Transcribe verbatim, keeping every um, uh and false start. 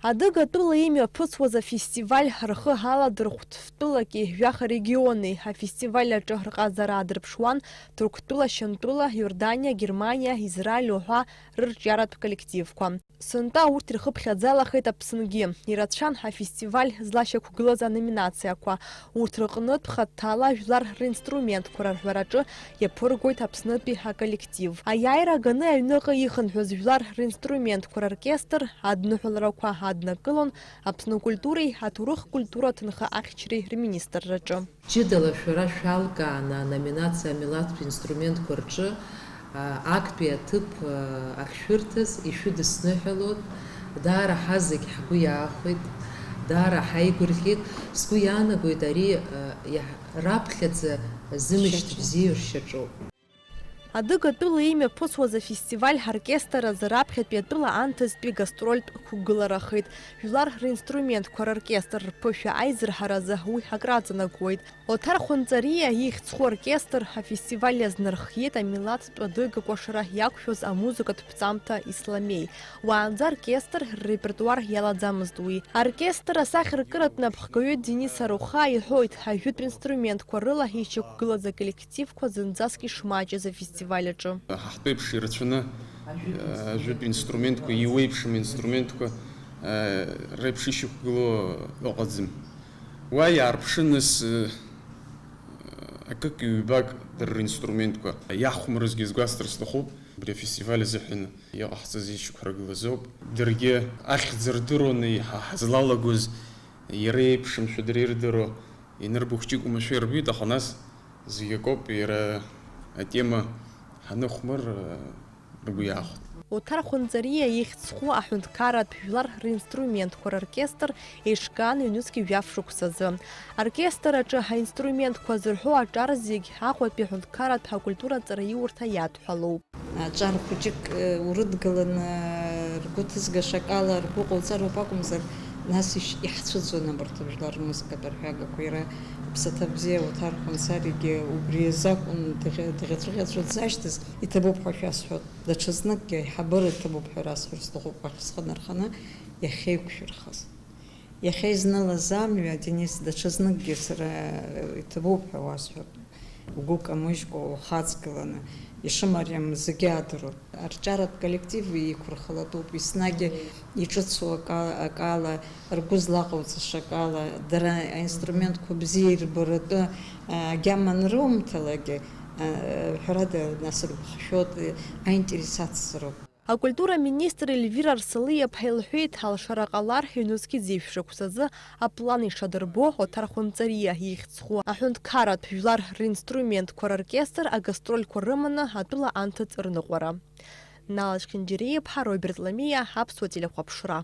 Адыгатәыла имҩаԥысуаз афестиваль рхы аладырхәт Фтәылаки жәаха региони. Афестиваль аҿы рҟазара аадырԥшуан Ҭырқәтәыла, Шьамтәыла, Иорданиа, Германиа, Израиль уҳәа рырҿиаратә коллективқәа. Сынтәа урҭ ирхыԥхьаӡалахеит Аԥсынгьы. Ирацәан афестиваль злашьақәгылаз аноминациақәа. Урҭ рҟнытә хаҭала жәлар ринструментқәа рарҳәараҿы иаԥыргоит Аԥснытәи аколлектив. Аиааира аганы аҩныҟа ихынҳәыз жәлар ринструментқәа роркестр, адныҳәаларақәа аднакылон Аԥсны акультуреи аҭоурых-культура ҭынха ахьчареи рминистрраҿы. Ҷыдала шәара шәалкааны аноминациа амилаҭтә инструментқәа рҿы, а, актәи аҭыԥ, а, ахьшәырҭаз ишәыдысныҳәалоит. Даара ҳазегь ҳгәы иаахәеит, даара ҳаигәырӷьеит. Сгәы иаанагоит ари, а, иаҳ-, раԥхьаӡа зымышьҭ бзиоу ршьаҿоуп. Адыгатәыла имҩаԥысуаз афестиваль ҳоркестр азы раԥхьатәи атәыла анҭыҵтәи гастрольтә қәгыларахеит. Жәлар ринструментқәа роркестр рԥышәа аизырҳаразы уи акраҵанакуеит. Оҭар Хәынҵариа ихьӡ зху оркестр афестиваль иазнархиеит амилаҭтә адыга кәашара иақәшәоз амузыкатә ԥҵамҭа Исламеи. Уаанӡа аоркестр ррепертуар иалаӡамызт уи. Аоркестр асахьаркыратә напхгаҩы Денис Аруха иҳәоит, ажәытә инструментқәа рыла ишьақәгылаз аколлективқәа зынӡаск ишмаҷыз афестиваль аҿы. Ҳа ҳтәеиԥш ирацәаны, э, ажәытә инструментқәа, иуеиԥшым инструментқәа, э, реиԥш ишьақәгылоу ыҟаӡам. Уа иаарԥшы нас, э, акык-ҩбак дара ринструментқәа. Иахәмарызгьы сгәасҭар сҭахуп, абри афестиваль азыҳәан иҟаҳҵаз ишьақәыргылазоуп. Даргьы ахьӡ рдыруаны иҳа-, ҳазлалагоз, иара еиԥшымшәа дара ирдыруа, инарбыхәҷык уамашәа ирбеит, аха нас зегь акоуп, иара атема ҳаныхәмар, ргәы иаахәт. Оҭар Хәынҵариа ихьӡ зху аҳәынҭқарратә жәлар ринструментқәа роркестр еиҿкаан ҩнызқь жәаф шықәсазы. Аоркестр аҿы аинструментқәа зырҳәо аҿар зегь Аҟәатәи аҳәынҭқарратә акультура аҵараиурҭа иадҳәалоуп. Аҿар хәыҷык, э, урыдгыланы, ргәы ҭызгаша акала ргәы ҟауҵароуп акәымзар, нас иш-, иаҳцәыӡуан абарҭ жәлар рмузыкатә арҳәагақәа, иара иԥсаҭа бзиа Оҭар Хәынҵаригьы убри азы акәын дӷьа-, дӷьаҵәыӷьаҵәуа дзашьҭаз. Иҭабуп ҳәа шәасҳәоит. Даҽазныкгьы аиҳабыра иҭабуп ҳәа расҳәар сҭахуп, уахь схы нарханы иахьеиқәшәырхаз. Иахьа изнылаз амҩа, Денис, даҽазныкгьы сара иҭабуп ҳәа уасҳәап, угәы камыжькәа, ухаҵгыланы, ишымариам зегьы адыруеит. Арҿиаратә коллектив иқәырхалатәуп, еснагь иҿыцу ака-, акала, ргәы злаҟауҵаша акала, дара аинструментқәа бзиа ирбаратәы, а, агьама анрымҭалакгьы, а, ҳәарада, нас рыԥхшәоит, аинтерес ацзароуп. Акультура аминистр Ельвира Арсалиаԥҳа илҳәеит, алшара ҟалар, ҩнызқь зеижә шықәсазы аплан ишадырбо, Оҭар Хәынҵариа ихьӡ зху аҳәынҭқарратә жәлар ринструментқәа роркестр агастрольқәа рыманы атәыла анҭыҵ рныҟәара. Нала Чхинџьариа-иԥҳа, Роберт Ламиа, Аԥсуа телехәаԥшра.